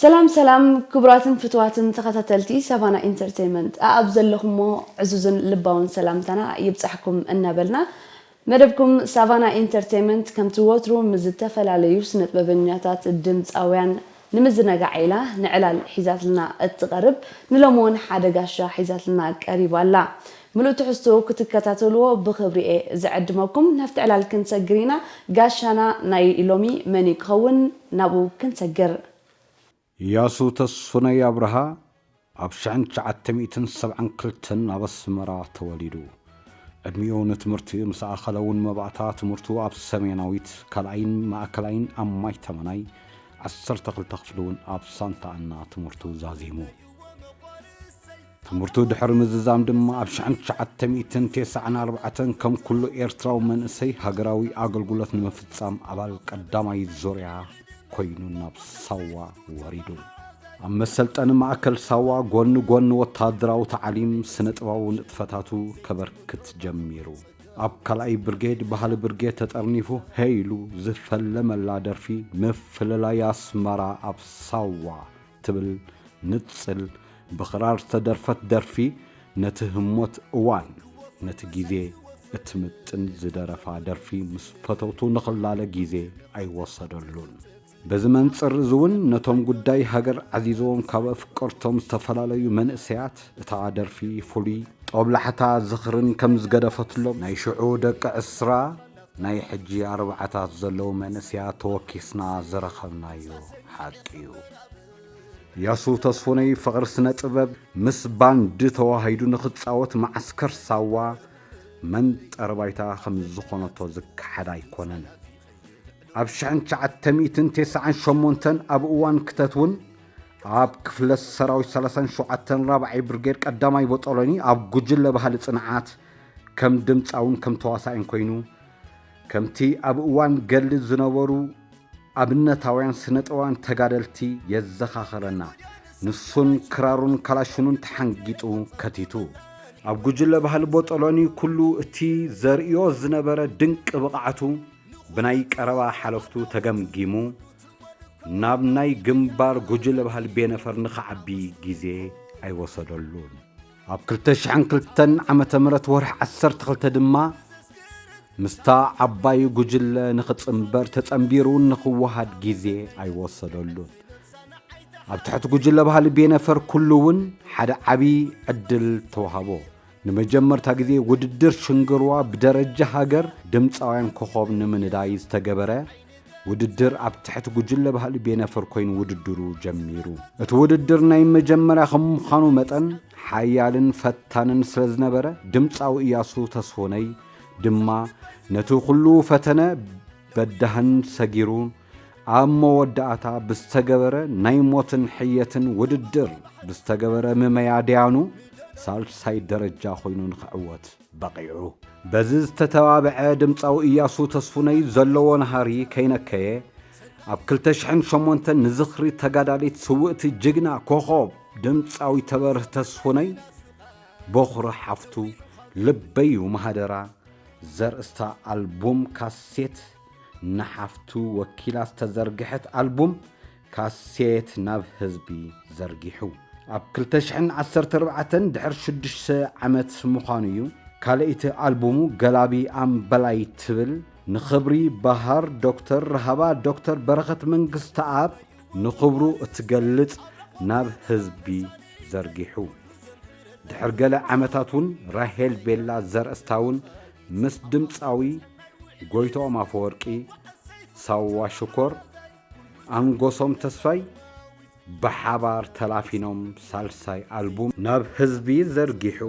ሰላም ሰላም ክቡራትን ፍትዋትን ተኸታተልቲ ሳቫና ኢንተርቴይመንት፣ ኣኣብ ዘለኹሞ ዕዙዝን ልባውን ሰላምታና ይብጻሕኩም እናበልና፣ መደብኩም ሳቫና ኢንተርቴይመንት ከምቲ ወትሩ ምስ ዝተፈላለዩ ስነጥበበኛታት፣ ድምፃውያን ንምዝነጋዕ ኢላ ንዕላል ሒዛትልና እትቐርብ፣ ንሎሚ እውን ሓደ ጋሻ ሒዛትልና ቀሪባ ኣላ። ምሉእ ትሕዝትኡ ክትከታተልዎ ብኽብሪ እየ ዝዕድመኩም። ናብቲ ዕላል ክንሰግር ኢና። ጋሻና ናይ ሎሚ መን እዩ ክኸውን? ናብኡ ክንሰግር። ኢያሱ ተስፉነይ ኣብርሃ ኣብ ሽሕን ትሽዓተ ሚእትን ሰብዓን ክልተን ኣብ ኣስመራ ተወሊዱ። ዕድሚኡ ንትምህርቲ ምስ ኣኸለ እውን መባእታ ትምህርቱ ኣብ ሰሜናዊት ካልኣይን ማእከላይን ኣብ ማይ ተመናይ፣ ዓሰርተ ክልተ ክፍሊ እውን ኣብ ሳንታ ኣና ትምህርቱ ዛዚሙ። ትምህርቱ ድሕሪ ምዝዛም ድማ ኣብ ሽሕን ትሽዓተ ሚእትን ተስዓን ኣርባዕተን ከም ኩሉ ኤርትራዊ መንእሰይ ሃገራዊ ኣገልግሎት ንምፍጻም ኣባል ቀዳማይ ዙርያ ኮይኑ ናብ ሳዋ ወሪዱ። ኣብ መሰልጠኒ ማእከል ሳዋ ጎኒ ጎኒ ወታደራዊ ታዕሊም ስነ ጥበባዊ ንጥፈታቱ ከበርክት ጀሚሩ። ኣብ ካልኣይ ብርጌድ ባህሊ ብርጌድ ተጠርኒፉ ሄይ ኢሉ ዝፈለመላ ደርፊ ምፍልላይ ኣስመራ ኣብ ሳዋ ትብል ንጽል ብኽራር ዝተደርፈት ደርፊ ነቲ ህሞት እዋን ነቲ ግዜ እትምጥን ዝደረፋ ደርፊ ምስ ፈተውቱ ንኽላለ ግዜ ኣይወሰደሉን። በዚ መንጽር እዚ እውን ነቶም ጉዳይ ሃገር ዓዚዝዎም ካብ ኣፍቀርቶም ዝተፈላለዩ መንእሰያት እታ ደርፊ ፍሉይ ጦብላሕታ ዝኽርን ከም ዝገደፈትሎም ናይ ሽዑ ደቂ ዕስራ ናይ ሕጂ ኣርባዓታት ዘለዉ መንእሰያት ተወኪስና ዝረኸብናዮ ሓቂ እዩ። ያሱ ተስፉነይ ፍቕሪ ስነ ጥበብ ምስ ባንድ ተዋሃይዱ ንኽጻወት መዓስከር ሳዋ መንጠር ባይታ ከም ዝኾነቶ ዝከሓድ ኣይኮነን። ኣብ ሽሕን ትሽዓተ ሚእትን ተስዓን ሸሞንተን ኣብ እዋን ክተት እውን ኣብ ክፍለ ሰራዊት ሰላሳን ሸውዓተን ራብዓይ ብርጌድ ቀዳማይ ቦጦሎኒ ኣብ ጉጅለ ባህሊ ጽንዓት ከም ድምጻውን ከም ተዋሳኢን ኮይኑ ከምቲ ኣብ እዋን ገድሊ ዝነበሩ ኣብነታውያን ስነ ጥበባውያን ተጋደልቲ የዘኻኽረና። ንሱን ክራሩን ካላሽኑን ተሓንጊጡ ከቲቱ። ኣብ ጉጅለ ባህሊ ቦጦሎኒ ኩሉ እቲ ዘርእዮ ዝነበረ ድንቂ ብቕዓቱ ብናይ ቀረባ ሓለፍቱ ተገምጊሙ ናብ ናይ ግንባር ጉጅለ ባህሊ ቤነፈር ንኽዓቢ ግዜ ኣይወሰደሉን። ኣብ ክልተ ሽሕን ክልተን ዓመተ ምህረት ወርሒ ዓሰርተ ክልተ ድማ ምስታ ዓባይ ጉጅለ ንኽጽንበር ተጸንቢሩ ንኽወሃድ ግዜ ኣይወሰደሉን። ኣብ ትሕቲ ጉጅለ ባህሊ ቤነፈር ኩሉ እውን ሓደ ዓቢ ዕድል ተዋህቦ። ንመጀመርታ ግዜ ውድድር ሽንግርዋ ብደረጃ ሃገር ድምጻውያን ኮኾብ ንምንዳይ ዝተገበረ ውድድር ኣብ ትሕቲ ጉጅለ ባህሊ ቤነፈር ኮይኑ ውድድሩ ጀሚሩ። እቲ ውድድር ናይ መጀመርያ ከም ምዃኑ መጠን ሓያልን ፈታንን ስለ ዝነበረ ድምጻዊ እያሱ ተስፎነይ ድማ ነቲ ኩሉ ፈተነ በዳህን ሰጊሩ ኣብ መወዳእታ ብዝተገበረ ናይ ሞትን ሕየትን ውድድር ብዝተገበረ ምመያ ደያኑ ሳልሳይ ደረጃ ኮይኑ ንኽዕወት በቒዑ። በዚ ዝተተባብዐ ድምጻዊ እያሱ ተስፉነይ ዘለዎ ናህሪ ከይነከየ ኣብ ክልተ ሽሕን ሸሞንተን ንዝኽሪ ተጋዳሊት ስውእቲ ጅግና ኮኾብ ድምጻዊ ተበርህ ተስፉነይ በኹሪ ሓፍቱ ልበዩ ማህደራ ዘርእስታ ኣልቡም ካሴት ንሓፍቱ ወኪላ ዝተዘርግሐት ኣልቡም ካሴት ናብ ህዝቢ ዘርጊሑ። ኣብ ክልተ ሽሕን ዓሰርተ ኣርባዕተን ድሕሪ ሽዱሽተ ዓመት ምዃኑ እዩ። ካልኣይቲ ኣልቡሙ ገላቢ ኣምበላይ ትብል ንኽብሪ ባህር ዶክተር ረሃባ ዶክተር በረኸት መንግስተኣብ ንኽብሩ እትገልጽ ናብ ህዝቢ ዘርጊሑ። ድሕሪ ገለ ዓመታት እውን ራሄል ቤላ ዘርእስታ እውን ምስ ድምጻዊ ጎይትኦም ኣፈወርቂ፣ ሳዋ ሽኮር፣ ኣንጎሶም ተስፋይ ብሓባር ተላፊኖም ሳልሳይ ኣልቡም ናብ ህዝቢ ዘርጊሑ።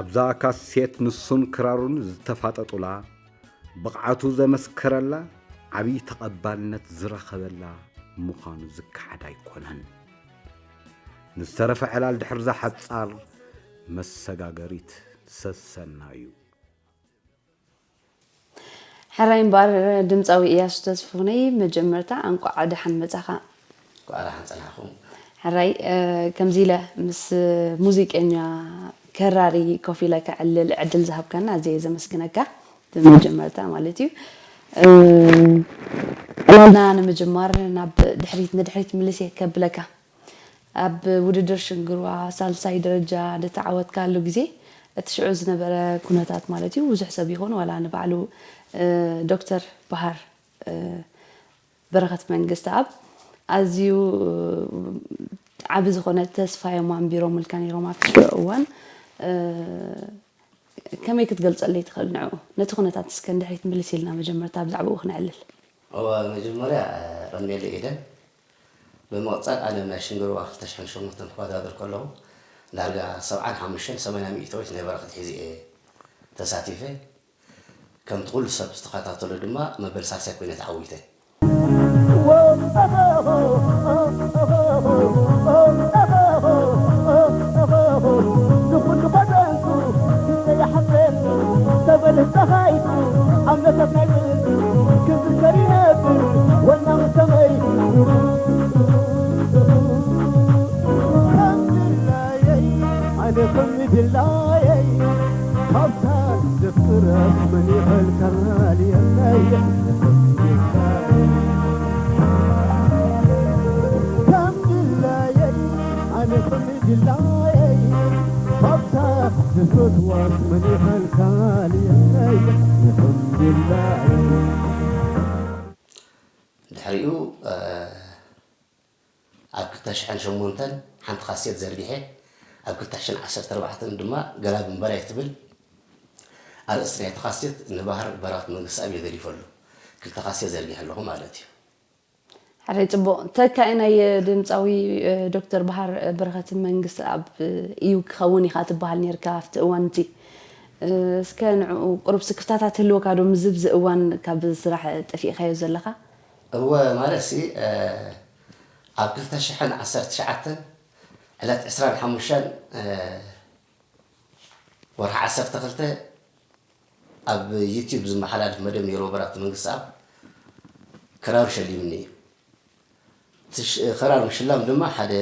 ኣብዛ ካሴት ንሱን ክራሩን ዝተፋጠጡላ፣ ብቕዓቱ ዘመስከረላ፣ ዓብዪ ተቐባልነት ዝረኸበላ ምዃኑ ዝከሓድ ኣይኮነን። ንዝተረፈ ዕላል ድሕርዛ ሓጻር መሰጋገሪት ሰሰና እዩ። ሕራይ እምበኣር ድምፃዊ እያሱ ተስፉነይ መጀመርታ እንቋዕ ደሓን መጻኻ። እንቋዕ ደሓን ጸናሕኹም። ሕራይ ከምዚ ኢለ ምስ ሙዚቀኛ ከራሪ ኮፍ ኢለ ከዕልል ዕድል ዝሃብካና ኣዝየ ዘመስግነካ ብመጀመርታ ማለት እዩ። ዕላልና ንምጅማር ናብ ድሕሪት ንድሕሪት ምልስ እየ ከብለካ። ኣብ ውድድር ሽንግርዋ ሳልሳይ ደረጃ ዝተዓወትካሉ ግዜ እቲ ሽዑ ዝነበረ ኩነታት ማለት እዩ ብዙሕ ሰብ ይኹን ዋላ ንባዕሉ ዶክተር ባህር በረኸት መንግስተኣብ ኣዝዩ ዓቢ ዝኾነ ተስፋ እዮም ኣንቢሮምልካ ነይሮም ኣብቲ ሽዑ እዋን። ከመይ ክትገልጸለይ ትኽእል ንዕኡ? ነቲ ኩነታት እስከ ንድሕሪት ምልስ ኢልና መጀመርታ ብዛዕባኡ ክነዕልል። እወ መጀመርያ ቀንየለይ ኤደን። ብምቕጻል ኣነ ናይ ሽንግርዋ ክልተ ሽሕን ሸሞንተን ክወዳደር ከለኹ ዳርጋ ሰብዓን ሓሙሽተን ሰማንያ ሚእታዊት ናይ በረኸት ሒዘ እየ ተሳቲፈ። ከምቲ ኩሉ ሰብ ዝተኸታተሎ ድማ መበል ሳልሳይ ኮይነ ተዓዊተ። ድሕሪኡ ኣብ ክልተ ሽሕን ሸሞንተን ሓንቲ ካሴት ዘርጊሐ ኣብ ክልተ ሽሕን ዓሰርተ ኣርባዕተን ድማ ገላ ግንባር እያ ትብል ኣርእስቲ ናይቲ ካሴት ንባህር በረኸት መንግስተኣብ እየ ገዲፈሉ። ክልተ ካሴት ዘርጊሐ ኣለኹ ማለት እዩ። ሕራይ ጽቡቕ። ተካኢ ናይ ድምጻዊ ዶክተር ባህር በረኸት መንግስተኣብ እዩ ክኸውን ኢኻ ትበሃል ነርካ ኣብቲ እዋን እቲ። እስከ ንዕኡ ቁሩብ ስክፍታታት ህልወካ ዶ ምስዚ እዋን ካብ ስራሕ ጠፊእካዮ ዘለኻ? እወ ማለት ሲ ኣብ ክልተ ሽሕን ዓሰርተ ትሽዓተን ዕለት ዕስራን ሓሙሽተን ወርሒ ዓሰርተ ክልተ ኣብ ዩቲዩብ ዝመሓላለፍ መደብ ነይሩ በረኸት መንግስተኣብ ክራር ሸሊምኒ እዩ። እቲ ሽ- ክራር ምሽላም ድማ ሓደ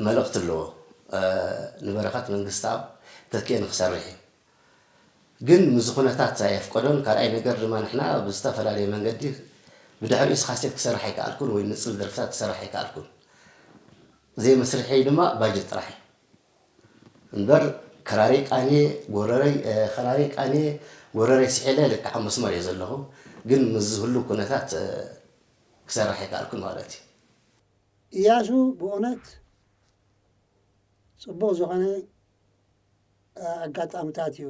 መልእኽቲ ኣለዎ። ንበረኸት መንግስተኣብ ተኪኤ ንክሰርሕ እዩ። ግን ምስዚ ኩነታት ኣየፍቀዶን። ካልኣይ ነገር ድማ ንሕና ብዝተፈላለየ መንገዲ ብድሕሪኡ ስኻሴት ክሰርሕ ኣይከኣልኩን ወይ ንፅል ደርፍታት ክሰርሕ ኣይከኣልኩን። ዘይመስርሐይ ድማ ባጀት ጥራሕ እዩ። እምበር ክራረይ ቃንየ ጎረረይ ክራረይ ቃንየ ጎረረይ ስሒለ ልክዕ ኣብ መስመር እየ ዘለኹ። ግን ምስዚ ህሉው ኩነታት ክሰርሕ ኣይከኣልኩን ማለት እዩ። እያሱ ብእውነት ፅቡቕ ዝኾነ ኣጋጣምታት እዩ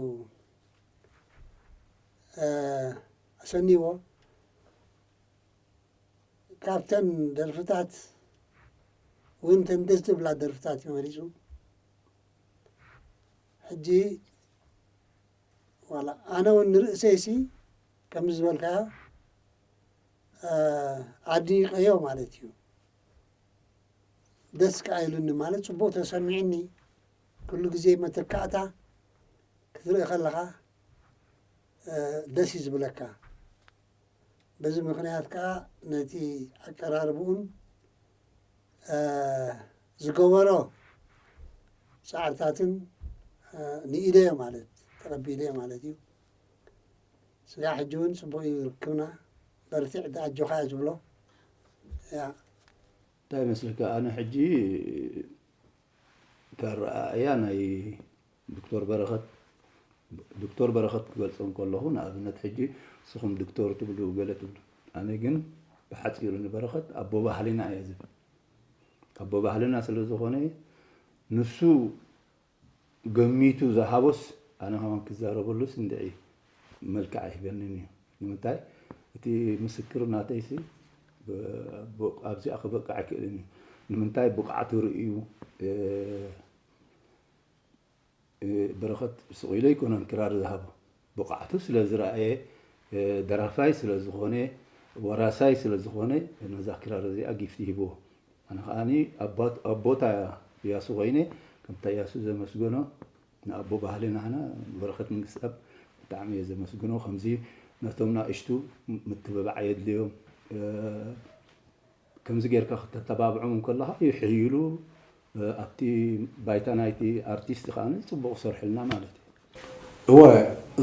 ኣሰኒዎ። ካብተን ደርፍታት እውን ተን ደስ ዝብላ ደርፍታት እዩ መሪፁ። ሕጂ ዋላ ኣነ እውን ንርእሰይሲ ከምዚ ዝበልካዮ ኣድኒቀዮ ማለት እዩ። ደስ ከኣ ኢሉኒ ማለት ፅቡቅ ተሰሚዕኒ። ኩሉ ግዜ መተካእታ ክትርኢ ከለኻ ደስ እዩ ዝብለካ። በዚ ምኽንያት ከኣ ነቲ ኣቀራርብኡን ዝገበሮ ፃዕርታትን ንኢደዮ ማለት ተቐቢለዮ ማለት እዩ። ስጋዕ ሕጂ እውን ፅቡቕ እዩ ርክብና። በርትዕ ኣጆኻ እየ ዝብሎ። ያ እንታይ ይመስለካ ኣነ ሕጂ ተረኣእያ ናይ ዶክተር በረኸት ዶክተር በረኸት ክገልፆ እንከለኹ ንኣብነት ሕጂ ንስኹም ዶክተር ትብሉ ገለ ትብሉ ኣነ ግን ብሓፂሩ ንበረኸት ኣቦ ባህልና እየ ዝብል ኣቦ ባህልና ስለ ዝኾነ ንሱ ገሚቱ ዝሃቦስ ኣነ ከማን ክዛረበሉስ እንድዒ መልክዕ ኣይህበንን እዩ። ንምንታይ እቲ ምስክር ናተይሲ ኣብዚኣ ክበቅዕ ኣይክእልን እዩ። ንምንታይ ብቕዓቱ ርእዩ በረኸት ስቕ ኢሉ ኣይኮነን ክራር ዝሃቦ ብቕዓቱ ስለ ዝረኣየ ደራፋይ ስለ ዝኾነ ወራሳይ ስለ ዝኾነ ነዛ ክራር እዚኣ ጊፍቲ ሂብዎ። ኣነ ከዓኒ ኣብ ቦታ እያሱ ኮይነ ከምታ እያሱ ዘመስገኖ ንኣቦ ባህሊ ናህና በረኸት መንግስትኣብ ብጣዕሚ እየ ዘመስግኖ። ከምዚ ነቶም ናእሽቱ ምትብባዕ የድልዮም። ከምዚ ጌርካ ክተተባብዖም እንከለኻ ይሕይሉ። ኣብቲ ባይታ ናይቲ ኣርቲስት ከዓኒ ጽቡቕ ይሰርሑልና ማለት እዩ። እወ፣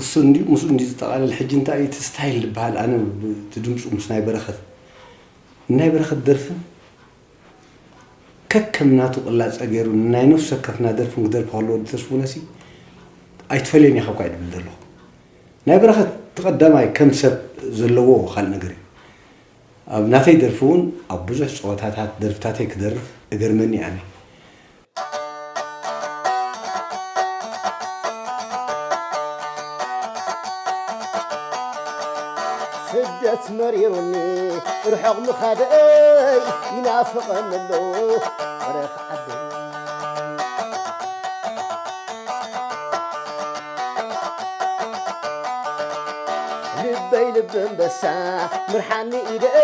እሱ እንዲ ምስኡ እንዲ ዝጠቓለል። ሕጂ እንታይ እዩ እቲ ስታይል ዝበሃል? ኣነ ብ-፣ እቲ ድምፁ ምስ ናይ በረኸት፣ ናይ በረኸት ደርፍን ከከም ናቱ ቅላፀ ገይሩ ናይ ነፍሲ ወከፍና ደርፍን ክደርፍ ከሎ ወዲ ተስፉነሲ ኣይትፈልዮን ኢኻ እኳ እዩ ድብል ዘለኹ። ናይ በረኸት እቲ ቀዳማይ ከም ሰብ ዘለዎ ካልእ ነገር እዩ። ኣብ ናተይ ደርፊ እውን ኣብ ብዙሕ ፀወታታት ደርፍታተይ ክደርፍ እገርመኒ ኣነ። ስደት መሪሩኒ ርሑቕ ምኻደይ ይናፍቐኒ ኣሎ በረኻ ዓደይ። ልበይ ልቢ ኣንበሳ ምርሓኒ ኢደይ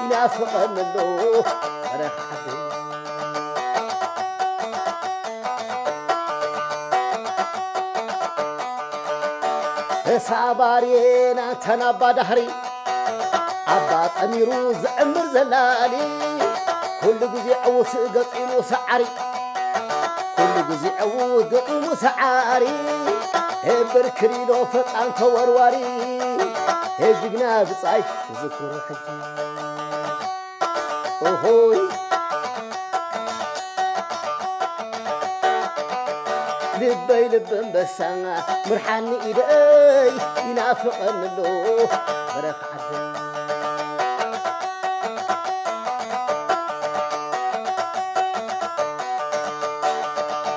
ይናፍቐኒ ኣሎ በረኻ ዓደይ። ተሳባርየና ተናባ ዳህሪ ኣባ ጠሚሩ ዝዕምር ዘላሊ ኩሉ ግዜ ዕዉት ገጢሙ ሰዓሪ ኩሉ ግዜ ዕዉት ገጢሙ ሰዓሪ ብርክሪሎ ፈጣን ተወርዋሪ ጅግና ብጻይ ዝክሮ ሕጂ ኦሆይ ልበይ ልቢ ኣንበሳ ምርሓኒ ኢደይ ይናፍቐኒ ኣሎ በረኻ ዓደይ።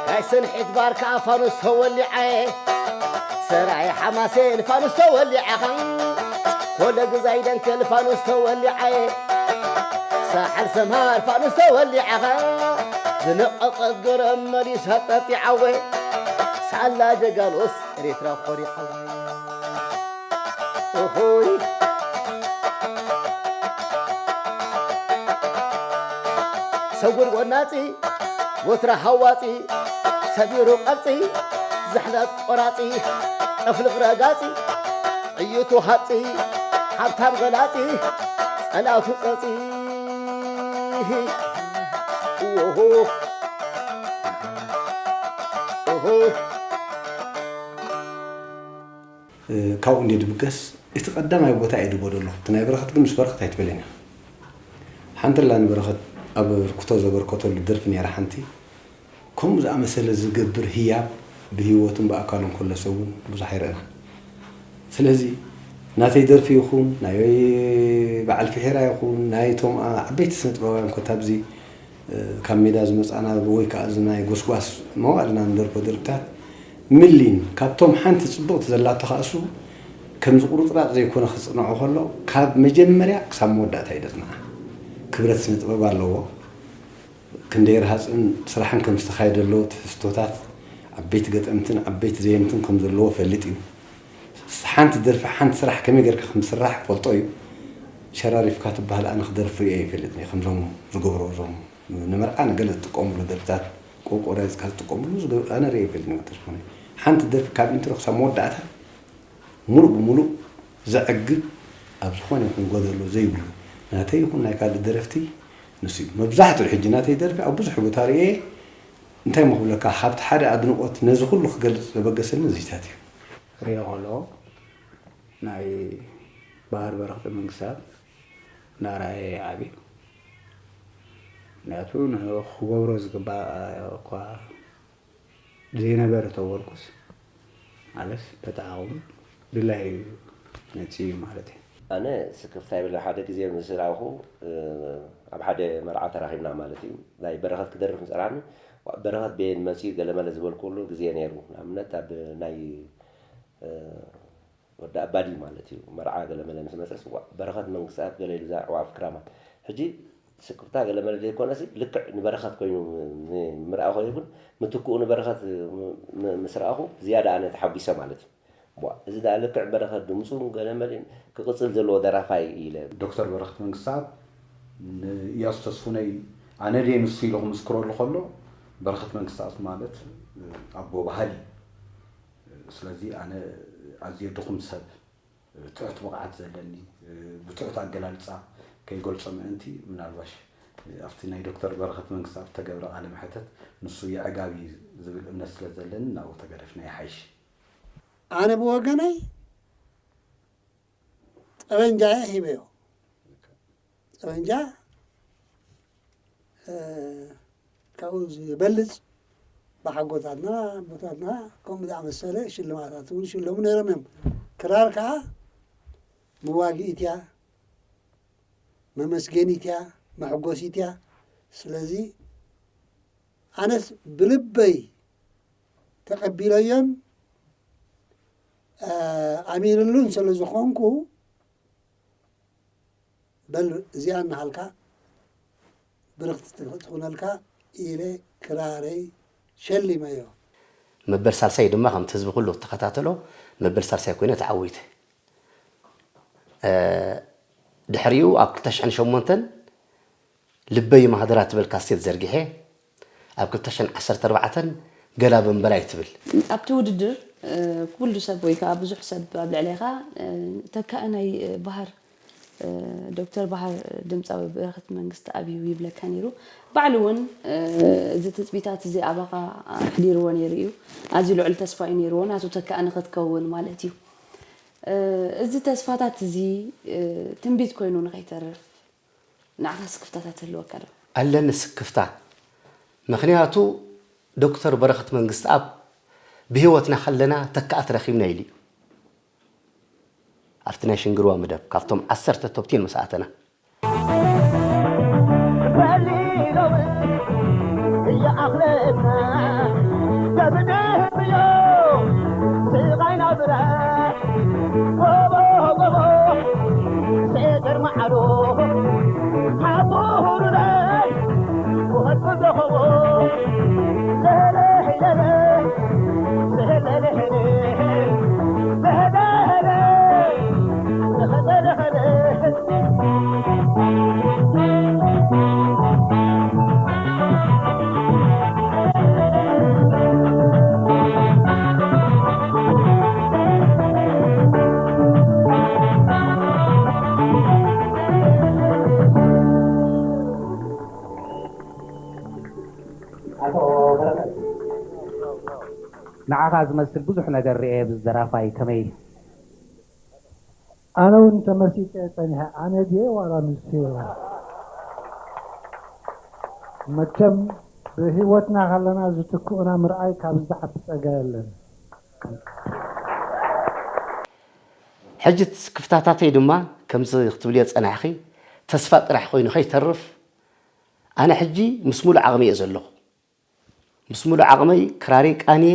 ናይ ሰንሒት ባርካ ፋኑስ ተወሊዐ ሰራይ ሓማሴን ፋኑስ ተወሊዐኻ ኮለ ግዛይ ደንከል ፋኑስ ተወሊዐ ሳሓል ሰምሃር ፋኑስ ተወሊዐኻ ዝነቐቐት ገረብ መሊሳ ጠጢዓወ ሳላ ጀጋኑስ ኤርትራ ኮሪዓወ ኦሆይ ሰጉድ ጎናጺ ወትራ ሃዋጺ ሰቢሩ ቀርጺ ዝሕለት ቆራጺ ጠፍልቕ ረጋጺ ጥይቱ ሃጺ ሃብታም ገላጺ ጸላቱ ጸጺ ኦሆ ኦሆ ካብኡ እንዲ ድብገስ እቲ ቀዳማይ ቦታ እየ ድቦ ደለኹ። እቲ ናይ በረኸት ግን ምስ በረኸት ኣይትበለኒ። ሓንቲ ኣላ ንበረኸት ኣብ ርክቶ ዘበርከተሉ ደርፊ ነይራ ሓንቲ። ከምኡ ዝኣመሰለ ዝገብር ህያብ ብህይወቱን ብኣካሉን ከሎ ሰብ እውን ብዙሕ ኣይረእና። ስለዚ ናተይ ደርፊ ይኹን ናይ በዓል ፍሒራ ይኹን ናይ እቶም ዓበይቲ ስነ ጥበባውያን ኮታ ኣብዚ ካብ ሜዳ ዝመጻና ወይ ከዓ እዚ ናይ ጎስጓስ መዋእልና ንደርፎ ደርፍታት ምሊን ካብቶም ሓንቲ ጽብቕቲ ዘላቶ ከዓ እሱ ከምዚ ቁርጥራጥ ዘይኮነ ክጽንዖ ከሎ ካብ መጀመርያ ክሳብ መወዳእታ እዩ ደጽንዓ። ክብረት ስነ ጥበብ ኣለዎ። ክንደይ ረሃጽን ስራሕን ከም ዝተኻየደሎ ትሕዝቶታት ዓበይቲ ገጠምትን ዓበይቲ ዘየምትን ከም ዘለዎ ፈልጥ እዩ። ሓንቲ ደርፊ ሓንቲ ስራሕ ከመይ ጌርካ ከም ዝስራሕ ፈልጦ እዩ። ሸራሪፍካ ትበሃል ኣነ ክደርፍ ርእየ ይፈልጥን እየ ከምዞም ዝገብሮ እዞም ንመርዓ ንገለ ዝጥቀምሉ ደርፍታት ቆቆርያ ዝካ ዝጥቀምሉ ኣነ ርእየ ይፈልጥን እየ ተስፋነ ሓንቲ ደርፊ ካብ ኢንትሮ ክሳብ መወዳእታ ሙሉእ ብሙሉእ ዘዕግብ ኣብ ዝኾነ ይኹን ጎደሎ ዘይብሉ ናተይ ይኹን ናይ ካልእ ደረፍቲ ንሱ እዩ። መብዛሕትኡ ሕጂ ናተይ ደርፊ ኣብ ብዙሕ ቦታ ርእየ እንታይ እሞ ክብለካ ካብቲ ሓደ ኣድንቖት ነዚ ኩሉ ክገልጽ ዘበገሰኒ እዚታት እዩ። ክሪኦ ከለኹ ናይ ባህር በረኽቲ መንግስታት እንዳረኣየ ይዓብዩ። ምክንያቱ ንዕኡ ክገብሮ ዝግባእ እኳ ዘይነበረ ተበልኩስ ማለት በቲ ዓቕሙ ድላዩ መፂኡ እዩ ማለት እዩ። ኣነ ስክፍታ ይብለ ሓደ ግዜ ምስ ረኣኹ ኣብ ሓደ መርዓ ተራኺብና ማለት እዩ ናይ በረኸት ክደርፍ ምስ ረኣኒ በረኸት በየን መፂኡ ገለመለ ዝበልኩሉ ግዜ ነይሩ ንኣብነት ኣብ ናይ ወዲ ኣባዲ ማለት እዩ መርዓ ገለመለ ምስ መፀስ ዋእ በረኸት መንግስኣብ ገለ ኢሉ እዛ ኣዕዋፍ ክራማት ሕጂ ስክፍታ ገለመለ ዘይኮነሲ ልክዕ ንበረኸት ኮይኑ ምርኣኾ ይኹን ምትክኡ ንበረኸት ምስ ረኣኹ ዝያዳ ኣነ ተሓጒሰ ማለት እዩ ዋእ እዚ ደኣ ልክዕ በረኸት ድምፁን ገለመለን ክቕፅል ዘለዎ ደራፋይ ኢለ ዶክተር በረኸት መንግስኣብ ንእያሱ ተስፉነይ ኣነ ድየ ንሱ ኢሉ ክምስክረሉ ከሎ በረኸት መንግስኣብ ማለት ኣቦ ባህሊ ስለዚ ኣነ ኣዝየ ድኹም ሰብ ትሑት ብቕዓት ዘለኒ ብትሑት ኣገላልፃ ከይገልፆ ምእንቲ ምናልባሽ ኣብቲ ናይ ዶክተር በረኸት መንግስኣብ ዝተገብረ ቃለ መሐተት ንሱ የዕጋብ እዩ ዝብል እምነት ስለ ዘለኒ ናብኡ ተገደፍና ይሓይሽ። ኣነ ብወገነይ ጠበንጃ ሂበዮ። ጠበንጃ ካብኡ ዝበልፅ ብሓጎታትና ኣቦታትና ከምኡ ዝኣመሰለ ሽልማታት እውን ይሽለሙ ነይሮም እዮም። ክራር ከዓ መዋግኢት እያ፣ መመስገኒት እያ፣ መሐጎሲት እያ። ስለዚ ኣነስ ብልበይ ተቐቢለዮን ኣሚንሉን ስለ ዝኾንኩ በል እዚኣ እናሃልካ ብርኽቲ ትኹነልካ ኢለ ክራረይ ሸሊመዮ። መበል ሳልሳይ ድማ ከምቲ ህዝቢ ኩሉ ተኸታተሎ መበል ሳልሳይ ኮይነ ተዓዊተ። ድሕሪኡ ኣብ ክልተ ሽሕን ሸሞንተን ልበይ ማህደራ ትብል ካሴት ዘርጊሐ ኣብ ክልተ ሽሕን ዓሰርተ ኣርባዕተን ገላ በንበላይ ትብል። ኣብቲ ውድድር ኩሉ ሰብ ወይ ከዓ ብዙሕ ሰብ ኣብ ልዕሌኻ ተካእ ናይ ባህር ዶክተር ባህር ድምፃዊ በረኸት መንግስት ኣብዩ ይብለካ ነይሩ። ባዕሉ እውን እዚ ትፅቢታት እዚ ኣባኻ ኣሕዲርዎ ነይሩ እዩ። ኣዝዩ ልዑል ተስፋ እዩ ነይርዎ ናቱ ተካእ ንኽትከውን ማለት እዩ። እዚ ተስፋታት እዚ ትንቢት ኮይኑ ንኸይተርፍ ንዓኻ ስክፍታታት ህልወካ ዶ? ኣለኒ ስክፍታ። ምኽንያቱ ዶክተር በረኸት መንግስትኣብ ብህይወትና ከለና ተካኣት ረኺብና ኢሉ እዩ። ኣብቲ ናይ ሽንግርዋ መደብ ካብቶም ዓሰርተ ቶፕቲን ምስ ኣተና ንዓኻ ዝመስል ብዙሕ ነገር ርእየ ብዝደራፋይ ከመይ ኢሉ ኣነ እውን ተመሲጠ ጸኒሐ ኣነ ድየ ዋላ ንሱ እዩ መቸም ብህይወትና ከለና ዝትክኡና ምርኣይ ካብ ዝዓቢ ጸጋ የለን ሕጂ ክፍታታተይ ድማ ከምዚ ክትብልዮ ጸናሕኺ ተስፋ ጥራሕ ኮይኑ ከይተርፍ ኣነ ሕጂ ምስ ሙሉእ ዓቕሚ እየ ዘለኹ ምስ ሙሉእ ዓቕመይ ክራረይ ቃንየ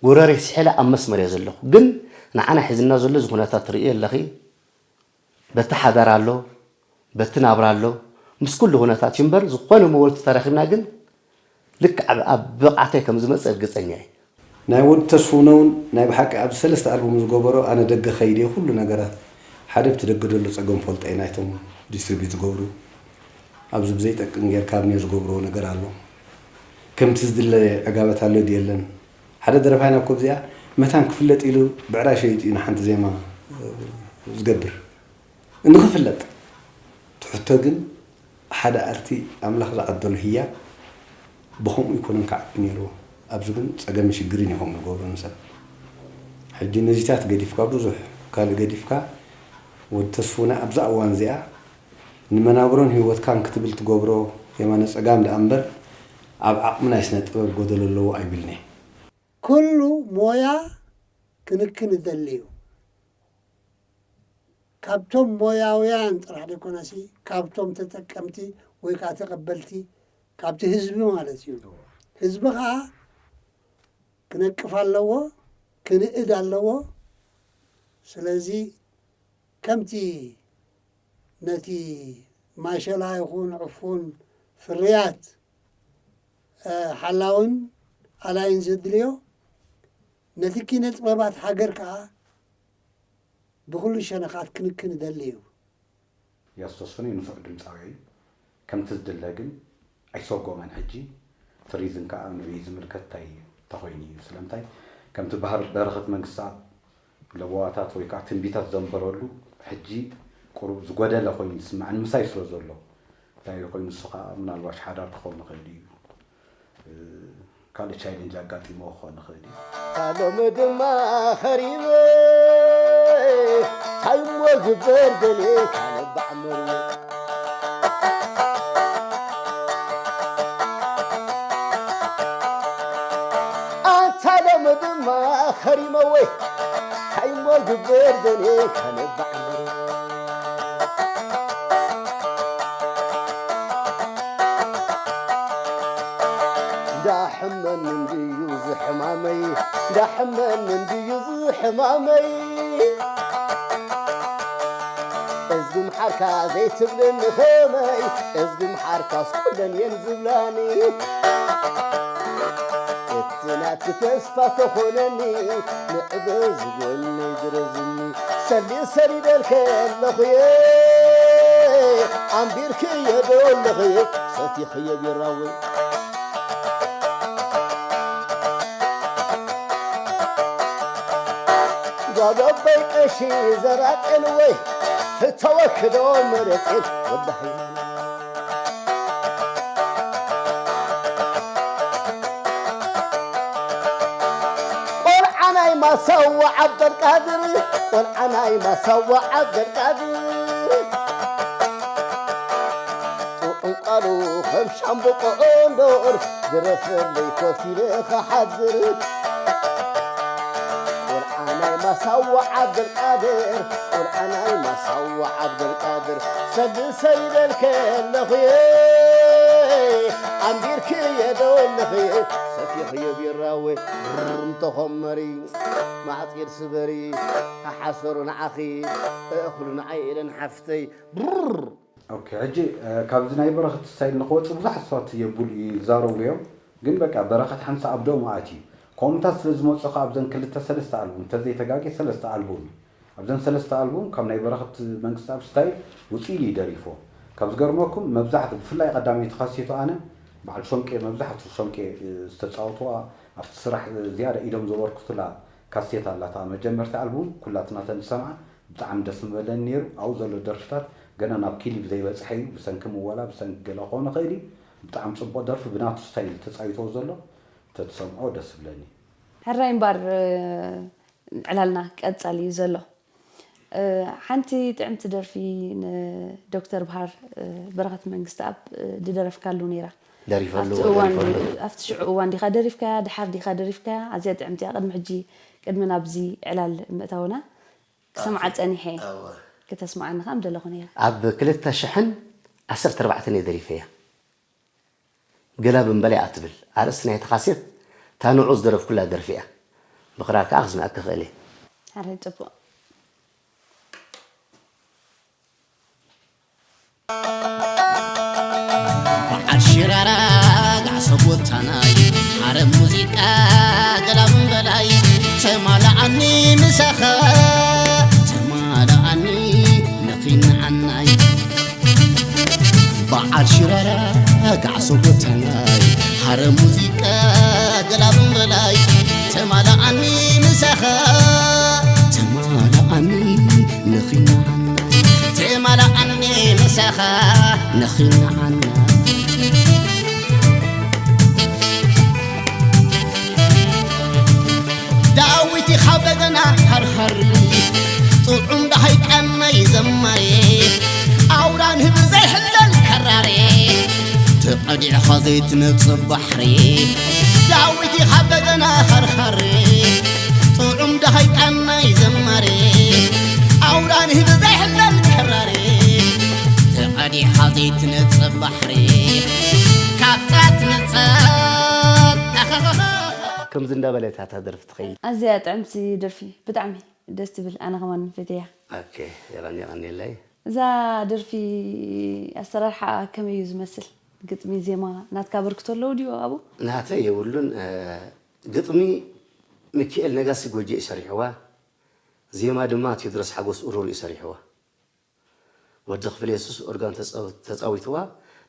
ጎረረይ ስሒለ ኣብ መስመር እየ ዘለኹ ግን ንዓና ሒዝና ዘሎ እዚ ኩነታት ትርእዮ ኣለኺ በቲ ሓዳር ኣሎ በቲ ናብራ ኣሎ ምስ ኩሉ ኩነታት እዩ እምበር ዝኾነ መወልቲ ተረኺብና ግን ልክዕ ኣብ ብቕዓተይ ከም ዝመፅእ እርግፀኛ እየ። ናይ ወዲ ተስፉነ እውን ናይ ብሓቂ ኣብዚ ሰለስተ ኣልቡም ዝገበሮ ኣነ ደገ ከይድ እየ ኩሉ ነገራት ሓደ ብቲ ደገ ዘሎ ፀገም ፈልጦ እየ ናይቶም distribute ዝገብሩ ኣብዚ ብዘይጠቅም ጌርካ ኣብኔ ዝገብርዎ ነገር ኣሎ ከምቲ ዝድለ ዕጋበት ኣሎ ድዩ የለን ሓደ ደረፋይ ናብ ኮብ እዚኣ መታን ክፍለጥ ኢሉ ብዕራይ ሸይጡ እዩ ንሓንቲ ዜማ ዝገብር ንኽፍለጥ እቲ ሕቶ ግን ሓደ ኣርቲ ኣምላኽ ዝዓደሎ ህያብ ብኸምኡ ኣይኮነን ክዓቢ ነይርዎ ኣብዚ ግን ጸገምን ሽግርን ኢኹም ዝገብሩ ንሰብ ሕጂ ነዚታት ገዲፍካ ብዙሕ ካልእ ገዲፍካ ወዲ ተስፉና ኣብዛ እዋን እዚኣ ንመናብሮን ህይወትካን ክትብል ትገብሮ የማነ ጸጋም ደኣ እምበር ኣብ ዓቕሚ ናይ ስነ ጥበብ ጎደሎ ኣለዎ ኣይብልን'የ። ኩሉ ሞያ ክንክን ይደሊ እዩ። ካብቶም ሞያውያን ጥራሕ ደይኮነሲ ካብቶም ተጠቀምቲ ወይ ከዓ ተቐበልቲ ካብቲ ህዝቢ ማለት እዩ። ህዝቢ ከዓ ክነቅፍ ኣለዎ፣ ክንእድ ኣለዎ። ስለዚ ከምቲ ነቲ ማሸላ ይኹን ዕፉን ፍርያት ሓላውን ኣላይን ዘድልዮ ነቲ ኪነ ጥበባት ሃገር ከዓ ብኹሉ ሸነኻት ክንክን ይደሊ እዩ። ያስቶስፍን እዩ ንፉዕ ድምፃዊ እዩ። ከምቲ ዝድለ ግን ኣይሰጎመን። ሕጂ እቲ ሪዝን ከዓ ንዕኡ ዝምልከት እንታይ ተኾይኑ እዩ? ስለምንታይ ከምቲ ባህር በረኸት መንግስተኣብ ለበዋታት ወይ ከዓ ትንቢታት ዘንበረሉ ሕጂ ቁሩብ ዝጎደለ ኮይኑ ዝስምዐኒ ምሳይ ስለ ዘሎ እንታይ ኮይኑ እሱ ከዓ ምናልባሽ ሓዳር ክኸውን ይኽእል እዩ። ካልእ ቻይለንጅ ኣጋጢምዎ ክኾን ይኽእል እዩ። ካሎም ድማ ኸሪበ ታይሞ ግበር ደልየ ካልእ ባዕመር ኣንታ ሎም ድማ ኸሪመወይ ታይሞ ግበር ደልየ ካልእ ባዕመር እንዳሕመኒ እንድዩ ዝሕማመይ እንዳሕመኒ እንድዩ ዝሕማመይ እዝጊ ምሓርካ ዘይትብለኒ ኸመይ እዝጊ ምሓርካስ ኩለን እየን ዝብላኒ እቲ ናትኪ ተስፋ ተኾነኒ ምዕበ ዝጎኒ ግረዝኒ ሰሊ ሰሊደልከ ኣለኹየ ኣንቢርክዮ ዶ ኣለኹየ ሰቲኽዮ ቢራወይ ጓበበይ ቀሺ ዘራጤን ወይ ፍተወክዶ መረጤን ወላሂ ቆልዓ ናይ ማሳዋ ዓብደልቃድር ቆልዓ ናይ ማሳዋ ዓብደልቃድር ጥዑም ቃሉ ከም ሻምብቆ እንዶር ዝረፈለይ ኮፍ ኢለ ክሓድር ቆልዓ ናይ ማሳዋ ዓብደልቃድር ቆልዓ ናይ ማሳዋ ዓብደልቃድር ሰልሰይ ይበልከ ኣለኽየ ኣንቢርክየ ዶ ኣለኽየ ሰቲኽዮ ቢራወ ርም ተኾመሪ ማዕፂር ስበሪ ሓሓሰሩ ንዓኺ እእኽሉ ንዓይ ኢለን ሓፍተይ ኦኬ፣ ሕጂ፣ እ፣ ካብዚ ናይ በረኸት ስታይል ንኽወጽእ ብዙሓት ሰባት የቡል-፣ ይዛረቡ እዮም። ግን በቃ በረኸት ሓንሳእ ኣብ ደሙ ኣትዩ። ከምኡታት ስለ ዝመጹ ኸኣ ኣብዘን ክልተ ሰለስተ ኣልቡም፣ እንተዘይተጋግየ ሰለስተ ኣልቡም እዩ። ኣብዘን ሰለስተ ኣልቡም ካብ ናይ በረኸት መንግስትኣብ ስታይል ውጽእ ኢሉ እዩ ደሪፍዎ። ካብ ዝገርመኩም መብዛሕትኡ ብፍላይ ቀዳመይቲ ካሴቱ ኣነ በዓል ሾንቄ መብዛሕትኡ ሾንቄ፣ እ፣ ዝተጻወትዋ ኣብቲ ስራሕ ዝያዳ ኢዶም ዘበርክቱላ ካሴት ኣላ። እታ መጀመርታ ኣልቡም ኩላትናተን ዝሰምዓ ብጣዕሚ ደስ ምበለኒ ነይሩ። ኣብኡ ዘሎ ደርፍታት ገና ናብ ክሊፕ ዘይበጽሐ እዩ። ብሰንኪ ምወላ ብሰንኪ ገለ ክኸውን ይኽእል እዩ። ብጣዕሚ ጽቡቕ ደርፊ ብናቱ ስታይል ተጻዊትዎ ዘሎ ተትሰምዖ ደስ ይብለኒ። ሕራይ እምበር ዕላልና ቀጻሊ እዩ ዘሎ። ሓንቲ ጥዕምቲ ደርፊ ንዶክተር ብሃር በረኸት መንግስተኣብ ዝደረፍካሉ ነይራ። ደሪፈሉ ኣብቲ እዋን ደሪፈሉ። ኣብቲ ሽዑ እዋን ዲኻ ደሪፍካያ ድሓር ዲኻ ደሪፍካያ? ኣዝያ ጥዕምቲ እያ። ቅድሚ ሕጂ ቅድሚ ናብዚ ዕላል ምእታውና ክሰምዓ ጸኒሐ እየ። እወ። ክተስምዓኒ ከኣ ምደለኹ ነይረ። ኣብ ክልተ ሽሕን ዓሰርተ ኣርባዕተን እየ ደሪፈያ። ገላ ብንበል እያ ትብል ኣርእስቲ ናይቲ ካሴት እታ ንዑ ዝደረፍኩላ ደርፊ እያ። ምኽራር ከኣ ክስምዐኪ ክእል እየ። ሕራይ ጽቡቕ። በዓል ሽራራ ጋዕሶ ጎታናይ ሓረም ሙዚቃ ገላም በላይ ተማላኣኒ ምሳኻ ተማላኣኒ ነኺንዓናይ በዓል ሽራራ ጋዕሶ ጎታናይ ሓረም ሙዚቃ ገላም በላይ ተማላኣኒ ምሳኻ ተማላኣኒ ንኺናዓና ተማላኣኒ ምሳኻ ንኺናዓና ዳዊት ኢኻ በገና ሃርሃሪ ጥዑም ደሃይ ቀናይ ዘማሪ ኣውራ ንህቢ ዘይሕለል ከራሪ ተቐዲዕኻ ዘይትነጽብ ባሕሪ ዳዊት ኢኻ በገና ሃርሃሪ ጥዑም ደሃይ ቀናይ ዘማሪ ኣውራ ንህቢ ዘይሕለል ከራሪ ተቐዲዕኻ ዘይትነጽብ ባሕሪ ካብታ ትነጸብ ኣኸኸኸ ከምዚ እንዳበለት እያ እታ ደርፊ ትኸይድ። ኣዝያ ጥዕምቲ ደርፊ፣ ብጣዕሚ ደስ ትብል፣ ኣነ ከማን ፈትየያ። ኦኬ፣ የቐኒ-፣ የቐንየለይ። እዛ ደርፊ ኣሰራርሓኣ ከመይ እዩ ዝመስል? ግጥሚ፣ ዜማ ናትካ ኣበርክቶ ኣለዎ ድዩ ኣብኡ? ናተይ የብሉን። እ፣ ግጥሚ ሚኪኤል ነጋሲ ጎጆ እዩ ሰሪሕዋ። ዜማ ድማ ቴዎድሮስ ሓጎስ ኡሩር እዩ ሰሪሕዋ። ወዲ ክፍለ የሱስ ኦርጋን ተጻው-፣ ተጻዊትዋ፣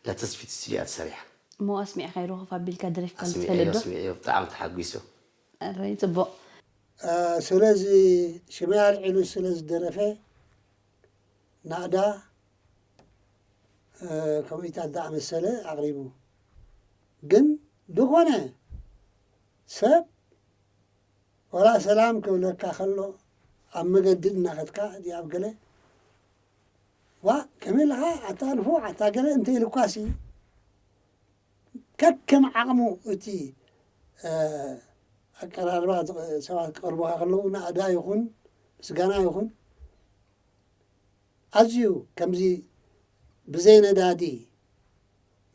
እዛ ተስፊት ስቱድዮ እያ ተሰሪሓ። እሞ ኣስሚዕካዮ ዶ ኮፍ ኣቢልካ ደሪፍካ ኣስሚዐዮ፣ ትፈልጥ ዶ? ኣስሚዐዮ፣ ብጣዕሚ ተሓጒሱ። ኣረይ፣ ጽቡቕ። እ፣ ስለዚ ሽመይ ኣልዒሉ ስለ ዝደረፈ፣ ናእዳ፣ እ፣ ከምኡታት ዝኣመሰለ ኣቕሪቡ። ግን ዝኾነ ሰብ ዋላ ሰላም ክብለካ ከሎ ኣብ መገዲ እናኸድካ ድኣ ኣብ ገለ ዋ ከመይ ኣለኻ ኣታ ንፉዕ ኣታ ገለ እንተ ኢልኳሲ ከከም ዓቕሙ እቲ ኣቀራርባ ሰባት ክቐርቡኻ ከለዉ ናእዳ ይኹን ምስጋና ይኹን ኣዝዩ ከምዚ ብዘይ ነዳዲ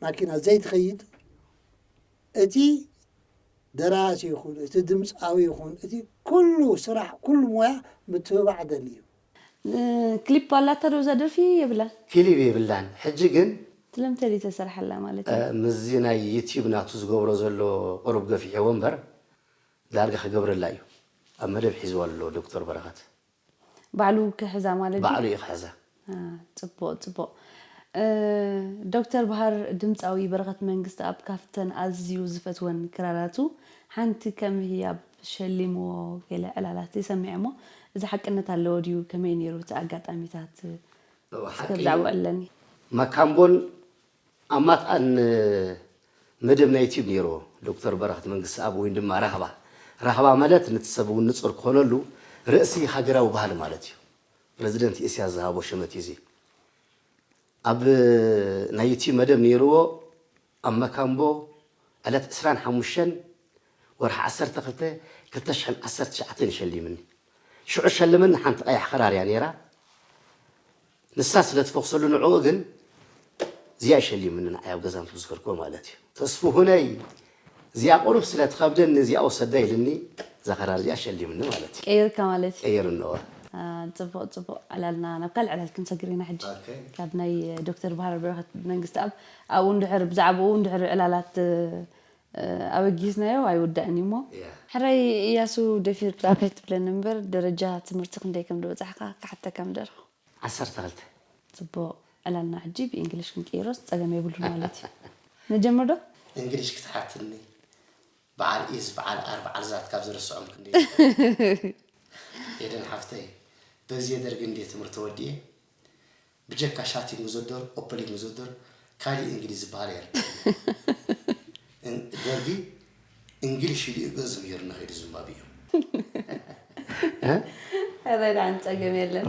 ማኪና ዘይትኸይድ እቲ ደራሲ ይኹን እቲ ድምፃዊ ይኹን እቲ ኩሉ ስራሕ ኩሉ ሞያ ምትብባዕ ደሊ እዩ። ክሊፕ ኣላታ ዶ እዛ ደርፊ የብላን? ፊልም የብላን። ሕጂ ግን ስለምንታይ ተሰርሐላ ማለት እዩ? ምስዚ ናይ ዩቲዩብ ናቱ ዝገብሮ ዘሎ ቁሩብ ገፊሕዎ እምበር ዳርጋ ክገብረላ እዩ። ኣብ መደብ ሒዝዋ ኣሎ ዶክተር በረኸት። ባዕሉ ክሕዛ ማለት ድዩ? ባዕሉ እዩ ክሕዛ። ጽቡቕ ጽቡቕ። ዶክተር ባህር ድምፃዊ በረኸት መንግስተኣብ ካብተን ኣዝዩ ዝፈትወን ክራራቱ ሓንቲ ከም ህያብ ሸሊምዎ ገለ ዕላላት ይሰምዕ እሞ እዚ ሓቅነት ኣለዎ ድዩ? ከመይ ነይሩ እቲ ኣጋጣሚታት? እስከ ብዛዕባኡ ኣለኒ። መካምቦን ኣማጣን መደብ ናይ ዩቲዩብ ነይርዎ ዶክተር በረኸት መንግስተኣብ ወይም ድማ ራህባ። ራህባ ማለት ነቲ ሰብ እውን ንፁር ክኾነሉ ርእሲ ሃገራዊ ባህሊ ማለት እዩ። ፕረዚደንት ኢስያስ ዝሃቦ ሽመት እዩ እዚ። ኣብ ናይ ዩቲዩብ መደብ ነይርዎ ኣብ መካምቦ ዕለት ዕስራን ሓሙሽተን ወርሒ ዓሰርተ ክልተ ክልተ ሽሕን ዓሰርተ ትሽዓተን ይሸሊምኒ። ሽዑ ሸልመኒ ሓንቲ ቀያሕ ክራር እያ ነይራ። ንሳ ስለ ትፈኽሰሉ ንዕኡ ግን እዚኣ ይሸሊምኒ ንዓይ ኣብ ገዛ ምስ ወሰድኩዎ ማለት እዩ። ተስፍሁነይ እዚኣ ቁሩብ ስለ ትኸብደኒ እዚኣ ወሰዳ ኢልኒ እዛ ክራር እዚኣ ሸሊምኒ ማለት እዩ። ቀይርካ ማለት እዩ። ቀይርንዋ። ጽቡቕ ጽቡቕ ዕላልና ናብ ካልእ ዕላል ክንሰግር ኢና ሕጂ። ኦኬ። ካብ ናይ ዶክተር ባህር በረኸት መንግስተኣብ ኣብኡ እንድሕር ብዛዕባኡ እንድሕር ዕላላት ኣበጊስናዮ ኣይውዳእን እዩ እሞ ያ። ሕራይ እያሱ ደፊርካ ከይትብለኒ እምበር ደረጃ ትምህርቲ ክንደይ ከም ዝበጻሕካ ክሓተካ ምደለኹ። ዓሰርተ ክልተ። ጽቡቕ ዕላልና ሕጂ ብእንግሊሽ ክንቅይሮስ ጸገም የብሉን ማለት እዩ። ንጀምር ዶ? እንግሊሽ ክትሓትኒ በዓል ኢዝ በዓል ኣር በዓል ዛት ካብ ዝርስዖም ክንደይ ኤደን ሓፍተይ በዚ ደርጊ እንዴ ትምህርቲ ወዲኤ ብጀካ ሻቲንግ ዘዶር ኦፕሊንግ ዘዶር ካሊእ እንግሊዝ ዝበሃል የር ደርጊ እንግሊሽ ኢሉ እዩ ገዝ ምሂር ንኸይዱ ዝምባብ እዩ ረዳን ጸገም የለን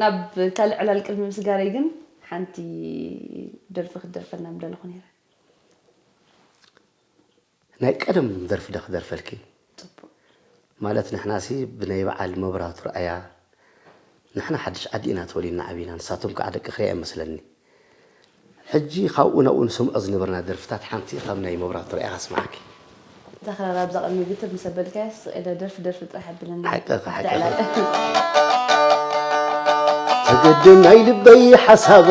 ናብ ካልእ ዕላል ቅድሚ ምስጋረይ ግን ሓንቲ ደርፊ ክትደርፈልና ምደለኹ ነይረ ናይ ቀደም ደርፊ ደ ክደርፈልኪ ጽቡቅ ማለት ንሕናሲ ብናይ በዓል መብራቱ ረኣያ ንሕና ሓድሽ ዓዲ ኢና ተወሊድና ዓቢና ንሳቶም ከዓ ደቂ ክሪያ እዮም መስለኒ ሕጂ ካብኡ ናብኡ ንሰምዖ ዝነበርና ደርፍታት ሓንቲ ካብ ናይ መብራቱ ረኣያ ከስምዓኪ ተኽራር ኣብዛ ቅድሚ ግትር ምስ ኣበልካያ ስቕ ኢለ ደርፊ ደርፊ ጥራሕ ኣብለኒ ሓቅኺ፣ ሓቅኺ። ተዕላለ ተገድም ናይ ልበይ ሓሳባ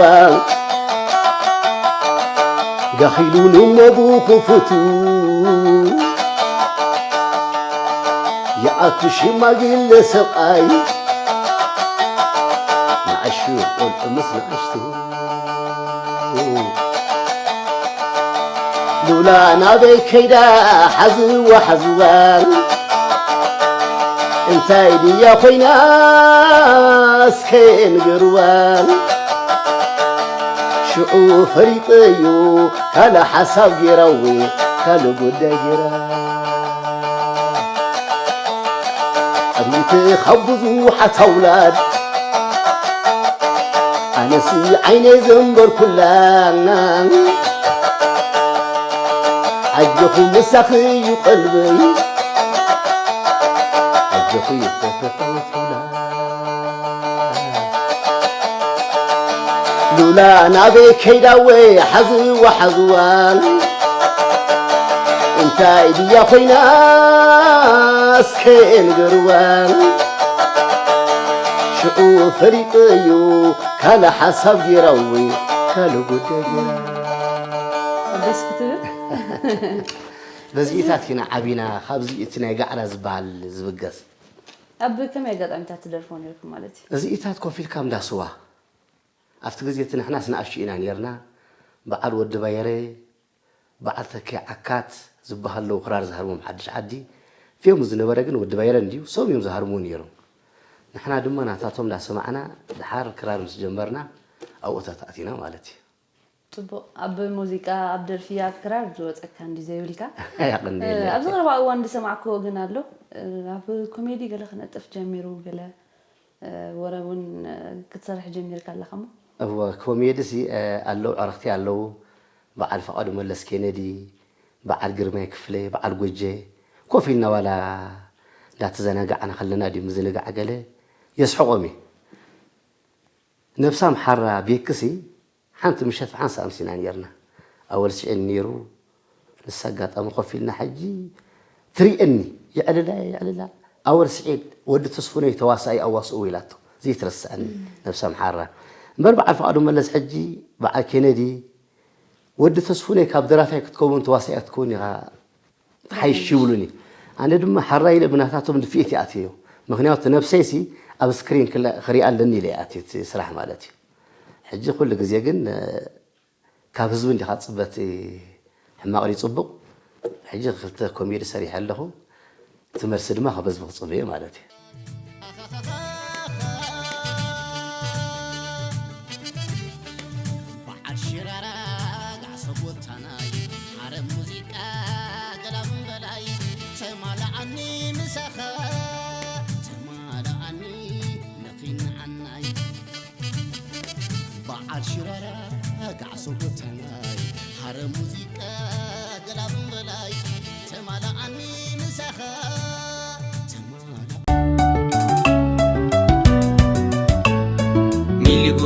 ጋኺሉ ንሞቡ ክፉቱ ይኣቱ ሽማግለ ሰብኣይ ንኣሹ ቆልዑ ምስ ንኣሽቱ ሉላ ናበይ ከይዳ ሓዝዋ ሓዝዋ እንታይ ድያ ኮይና እስከ ንገርዋ ሽዑ ፈሊጠዮ ካልእ ሓሳብ ጌራዊ ካልእ ጉዳይ ጌራ ቅድሚት ካብ ብዙሓት ኣውላድ ኣነሲ ዓይነይ ዘንበርኩላ ኣጆኹ ምሳኺ እዩ ቀልበይ ኣጆኺ ተፈተወትላ ሉላ ናበይ ከይዳወይ ሓዝዋ ሓዝዋ እንታይ ድያ ኮይና እስከ ንገርዋ ሽዑ ፈሊጠ እዩ ካልእ ሓሳብ ጌራዊ ካልእ ጉዳይ ጌራ ደስ ክትብል በዚኢታት ኢና ዓቢና ካብዚ እቲ ናይ ጋዕላ ዝበሃል ዝብገስ ኣብ ከመይ ኣጋጣሚታት ትደርፎ ነርኩም ማለት እዩ እዚኢታት ኮፍ ኢልካ እንዳ ስዋ ኣብቲ ግዜ እቲ ንሕናስ ንኣሽቱ ኢና ነርና በዓል ወዲ ባየረ በዓል ተኪ ዓካት ዝበሃለዉ ክራር ዝሃርሞም ሓድሽ ዓዲ ፌሙ ዝነበረ ግን ወዲ ባየረ እንድዩ ሶም እዮም ዝሃርምዎ ነይሮም ንሕና ድማ ናታቶም እንዳሰማዕና ድሓር ክራር ምስ ጀመርና ኣብኡ ተታእቲና ማለት እዩ ጽቡቕ። ኣብ ሙዚቃ፣ ኣብ ደርፊ፣ ኣብ ክራር ዝወጸካ እንዲ ዘይብልካ። ያቕንየለይ። ኣብዚ ቀረባ እዋን ዝሰማዕክዎ ግን ኣሎ። ኣብ ኮሜዲ ገለ ክነጥፍ ጀሚሩ፣ ገለ ወረ እውን ክትሰርሕ ጀሚርካ ኣለኻ እሞ? እወ፣ ኮሜዲ ሲ ኣለዉ፣ ዕረኽቲ ኣለዉ። በዓል ፍቓዱ መለስ ኬነዲ፣ በዓል ግርማይ ክፍለ፣ በዓል ጎጀ፣ ኮፍ ኢልና ዋላ እንዳተዘናጋዕና ከለና ድዩ ምዝንጋዕ ገለ የስሕቖም እዩ። ነብሳም ሓራ ቤክሲ ሓንቲ ምሸት ብሓንሳ ኣምሲና ነርና። ኣወል ስዒድ ነይሩ። ንሳ ኣጋጣሚ ኮፍ ኢልና ሕጂ ትሪእኒ፣ የዕልላ የዕልላ። ኣወል ስዒድ፣ ወዲ ተስፉነይ ተዋሳኢ ኣዋስኡ ኢላቶ። ዘይትረስዐኒ ነብሳም ሓራ። እምበር በዓል ፍቓዱ መለስ ሕጂ፣ በዓል ኬነዲ፣ ወዲ ተስፉነይ ካብ ደራፋይ ክትከውን ተዋሳኢ ክትከውን ኢኻ ትሓይሽ ይብሉኒ። ኣነ ድማ ሓራይ ኢለ ብናታቶም ድፍኢት ይኣትዮ። ምኽንያቱ ነብሰይሲ ኣብ ስክሪን ክለ- ክሪኣ ኣለኒ ኢለ ይኣትዮ እቲ ስራሕ ማለት እዩ። ሕጂ ኩሉ ግዜ ግን ካብ ህዝቢ እንዲኻ ትፅበ እቲ ሕማቕ ድዩ ፅቡቕ? ሕጂ ክልተ ኮሜዲ ሰሪሐ ኣለኹ። እቲ መልሲ ድማ ካብ ህዝቢ ክፅበዮ ማለት እዩ። በዓል ሽራራ ጋዕሶ ቦታናይ ሓረ ሙዚቃ ገላም በላይ ተማልኣኒ ምሳኻ ተማልኣኒ ነኺንዓናይ በዓል ሽራራ ጋዕሶ ቦታናይ ሓረ ሙዚቃ ገላም በላይ ተማልኣኒ ምሳኻ ተማልኣ ሚሊጎ